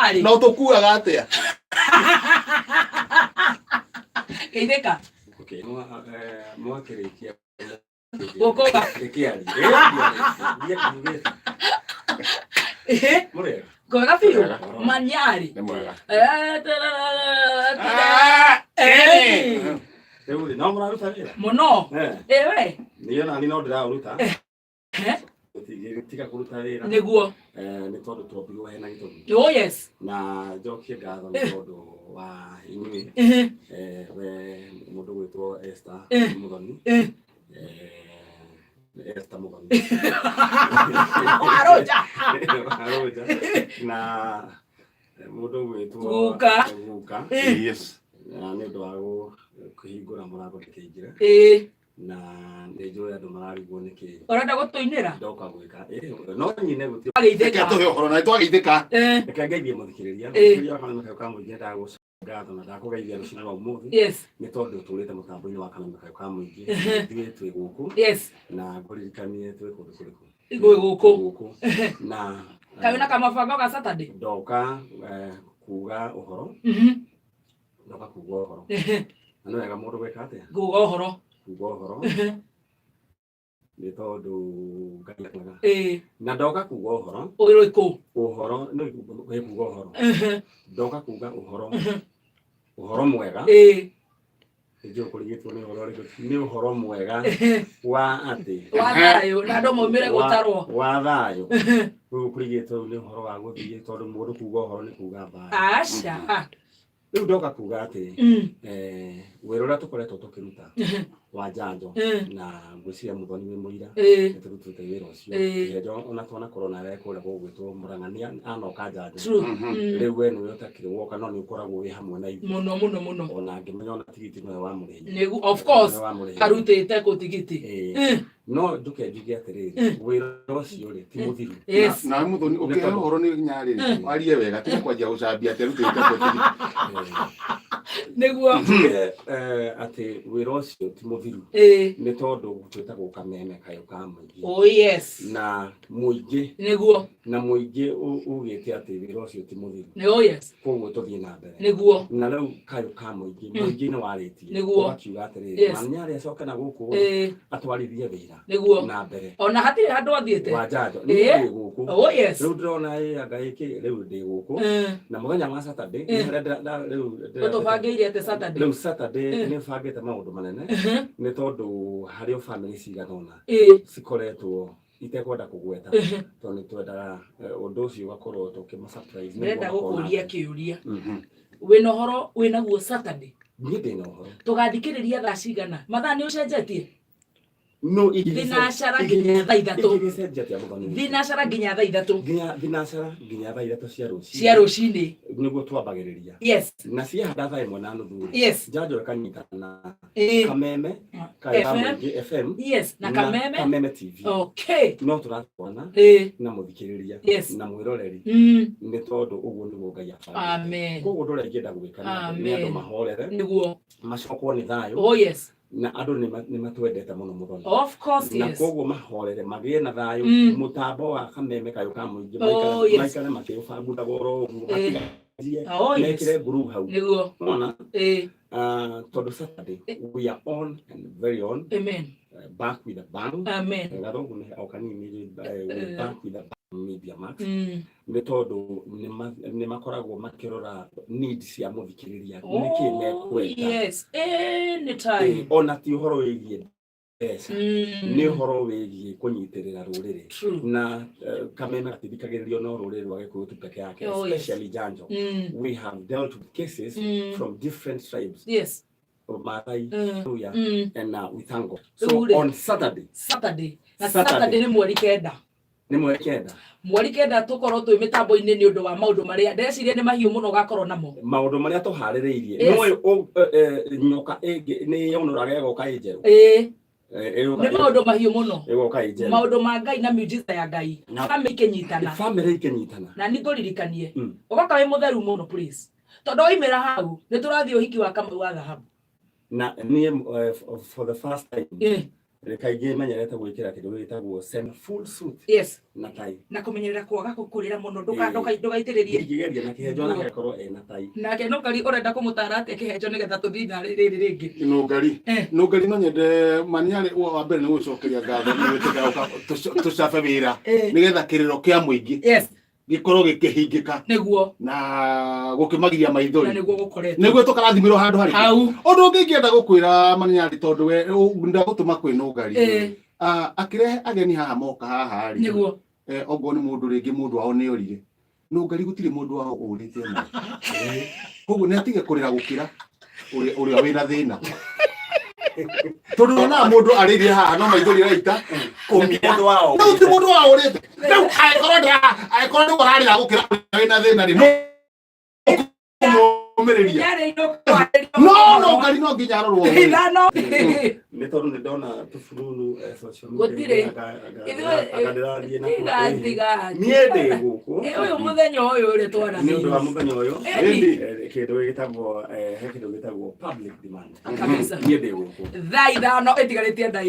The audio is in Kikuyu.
Arĩ. No tũkuaga atĩa? Geithĩka. Okay, mwakĩrĩkia Gũkũga. Gĩkĩaria. Ĩhĩ. Mũrĩega. Kwega biũ. Mwega. Manyarĩ. Nĩ mwega. Eh, tararara, Eh. Rĩu rĩ, no mũraruta wĩra? Mũno. Eh, Ĩwe. niĩ ona niĩ no ndĩraũruta. Eh, Tũtingĩtiga kũruta wĩra. Nĩguo. Eh, nĩ tondũ twombirwo hena gĩtũmi. Oh yes. Na njokie ngatho nĩ tondũ wa inyuĩ. Ĩhĩ. Eh, we mũndũ gwĩtwo Esther Eh. Mũthoni. Eh. Eh, Esther Mũthoni. Warũnja. Warũnja. Na mũndũ gwĩtwo Guka. Guka. Eh. Yes. Na nĩ ũndũ wa kũhingũra mũrango ndĩkĩingĩre. Ĩĩ. Na nĩ njũĩ andũ mararigwo nĩkĩ Ũrenda gũtũinĩra? ndoka gwĩka. Ĩ, no nyine gũtirĩ. Reke Geithĩka. tũhe ũhoro na nĩtwageithĩka. Eh. Reke ngeithie mũthikĩrĩria. Ĩ. Mũthikĩrĩria wa Kameme Kayũ ka Mũingĩ ndagũca ngatho na ndakũgeithia rũcinĩ rwa ũmũthĩ Yes. nĩ tondũ tũrĩte mũtambo-inĩ wa Kameme Kayũ ka Mũingĩ. Ehe. Ithuĩ twĩ gũkũ Yes. na ngũririkanie twĩ kũndũ kũrĩkũ? Gwĩ gũkũ. Gũkũ. Na Kaĩ na kamabango ga Saturday? ndoka kuga ũhoro, ndoka kuga ũhoro. Ehe. Na nĩ wega mũndũ gwĩka atĩa? Nguga ũhoro. Kuga ũhoro nĩ tondũ Ngai atwega. Ĩĩ. Na ndoka kuga ũhoro, Ũrĩkũ? Ũhoro nĩ kuga ũhoro. Ndoka kuga ũhoro, ũhoro mwega. Ĩĩ. Nĩnjũĩ kũrigĩtwo nĩ ũhoro ũrĩkũ. Nĩ ũhoro mwega wa atĩ Wa thayũ na andũ maumĩre gũtarwo. Wa thayũ. Rĩu kũrigĩtwo nĩ ũhoro wa gũthiĩ tondũ mũndũ kuga ũhoro nĩ kuga thayũ. Aca. Rĩu ndoka kuga atĩ wĩra ũrĩa tũkoretwo tũkĩruta wa njanjo na ngwĩciria Mũthoni wĩ mũira nĩ tũrutĩte wĩra ũcio. Kĩhenjo ona twanakorwo nawe kũrĩa gũgwĩtwo Mũrang'a nĩ anoka njanjo. True. Rĩu we nĩwe ũtakĩrĩ woka no nĩ ũkoragwo wĩ hamwe na ithuĩ. Mũno mũno mũno. Ona ngĩmenya ona tigiti nĩwe wamũrĩhire. Nĩgu of course Nĩwe wamũrĩhire. Arutĩte kũ tigiti. Ĩĩ. No njuke njuge atĩrĩrĩ, wĩra ũcio rĩ ti mũthiru. Yes. Nawe Mũthoni ũkĩhe Nĩ tondũ- ũhoro nĩ nyarĩ warie wega tiga kwanjia gũcambia atĩ arutĩte kũ tigiti. Nĩguo. Njuge atĩ wĩra ũcio ti mũthiru nĩ tondũ twĩtagwo Kameme Kayũ ka Mũingĩ. Oh yes. Na mũingĩ Nĩguo. na mũingĩ ugĩte atĩ wĩra ũcio ti mũthiru. Nĩ oh yes. Koguo tũthiĩ na mbere. Nĩguo. Na rĩu kayũ ka mũingĩ, mũingĩ nĩ warĩtie. Nĩguo. Ũgakiuga atĩrĩrĩ, Manyarĩ acoke na gũkũ atwarithie wĩra Nĩguo. na mbere. Ona hatirĩ handũ athiĩte. Wa njanjo. Niĩ ndĩ gũkũ. Oh yes. Rĩu ndĩrona ĩ anga ĩkĩ rĩu ndĩ gũkũ. Na mũthenya wa Saturday nĩ harĩa rĩu Ũtũbangĩire atĩ Saturday. Rĩu Saturday nĩ bangĩte maũndũ manene nĩ tondũ harĩ o family cigana ũna cikoretwo itekwenda kũgweta tondũ nĩ twendaga ũndũ ũcio ũgakorwo tũkĩma surprise nĩguo Ndĩrenda makona. gũkũria kĩũria. Wĩna ũhoro wĩnaguo Saturday? Niĩ ndĩna ũhoro. Tũgathikĩrĩria thaa cigana? Mathaa nĩ ũcenjetie? No Thinacara nginya thaa 3. Ingĩgĩcenjia atĩa Mũthoni? Thinacara nginya thaa 3. Nginya thinacara nginya thaa 3 cia rũcinĩ. Cia rũcinĩ. Nĩguo twambagĩrĩria. Yes. Na ciahanda thaa 1:30. Yes. Njanjo ĩkanyitana Kameme FM. Kameme FM. Yes, na Kameme. Kameme TV. Okay. No tũratwarana na mũthikĩrĩria na mwĩroreri nĩ tondũ ũguo nĩguo Ngai abangĩte. Amen. Koguo ũndũ ũrĩa ingĩenda gwĩka nĩ andũ Amen. mahorere. Nĩguo. Macokwo nĩ thayũ. Oh yes. Na andũ nĩ matwendete mũno Mũthoni. Of course, Na yes. koguo mahorere magĩe na thayũ mũtambo wa Kameme Kayũ ka Mũingĩ maikare makĩũbanguthaga oro ũguo matiganjie Oh, yes. mekĩre nguru hau. Nĩguo. Mona? Tondũ Saturday we are on and very on. Amen. Back with a bang. Amen. Gathongo nĩ o kanini, we back with a bang Media Max. Nĩ tondũ nĩ makoragwo makĩrora needs cia mũthikĩrĩria nĩkĩ mekwenda. Yes. Anytime. Ona ti ũhoro wĩgiĩ mbeca. Nĩ ũhoro wĩgiĩ kũnyitĩrĩra rũrĩrĩ. True. Na Kameme gatithikagĩrĩrio no rũrĩrĩ rwa Gĩkũyũ tu peke yake, especially Janjo. We have dealt with cases from different tribes. Maathai, Luhya, and we thank God. So Rĩu rĩ. on Saturday. Saturday. Na Saturday. Saturday nĩ mweri 9. Nĩ mweri 9. Mweri 9 tũkorwo twĩ mĩtambo-inĩ nĩ ũndũ wa maũndũ marĩa ndeciria nĩ mahiũ mũno ũgakorwo namo. Maũndũ marĩa tũharĩrĩirie. Yes. Nĩ ũĩ nyoka ĩngĩ nĩ yonũraga ĩgoka ĩ njerũ. Nĩ maũndũ mahiũ mũno. Ĩgoka ĩ njerũ. Maũndũ ma Ngai na miujiza ya Ngai. Family ikĩnyitana. Family ikĩnyitana. Na nĩ ngũririkanie. Ũgoka wĩ mũtheru mũno please. Tondũ waimĩra hau nĩ tũrathiĩ ũhiki wa Kamau wa thahabu. Na niĩ for the first time Kaingĩ menyerete gwĩkĩra kĩndũ gĩtagwo semi full suit na tai. Na kũmenyerera kwaga kũrĩra mũno, ndũgaitĩrĩrie. Ndingĩgeria na kĩhenjo nake akorwo ena tai. Nake Nũngari, ũrenda kũmũtara atĩa kĩhenjo nĩgetha tũthiĩ ithaa rĩrĩ rĩngĩ? Nũngari. Nũngari, no nyende maniarĩ wa mbere nĩ gũcokeria ngatho nĩ gwĩtĩkĩra gũka tũcabe wĩra nĩgetha kĩrĩro kĩa mũingĩ gĩkorwo gĩkĩhingĩka na gũkĩmagiria Na maithori. nĩguo gũkoretwo. Nĩguo tũkarathimĩrwo handũ harĩ Hau. Ũndũ ũngĩ ingĩenda gũkwĩra, maniarĩ, tondũ we ndagũtũma kwĩ Nũngari, akĩrehe ageni haha moka haha rĩ, ongorwo nĩ mũndũ rĩngĩ mũndũ wao nĩ orire, Nũngari gũtirĩ mũndũ wao ũrĩte ona, koguo nĩ atige kũrĩra gũkĩra ũrĩa wĩna thĩna, tondũ wonaga mũndũ arĩire haha no maithori araita kũmia. Mũndũ wao. No gũtirĩ mũndũ wao ũrĩte. Rĩu angĩkorwo angĩkorwo nĩwe ũrarĩra gũkĩra ũrĩa wĩna thĩna rĩ, no kũmũmĩrĩria. Nyarĩ inũkwarĩrio. No Nũngari no nginya arorwo wega. Ithano. Nĩ tondũ nĩ ndona tũbururu social media. Gũtirĩ. Anga ndĩrathiĩ na Tiga, tiga. Niĩ ndĩ gũkũ. Ũyũ mũthenya ũyũ ũrĩa Nĩ ũndũ wa twaranĩirie. mũthenya ũyũ. Kĩndũ gĩtagwo he kĩndũ gĩtagwo public demand. Kabisa. Niĩ ndĩ gũkũ. Thaa 5 ĩtigarĩtie ndagĩka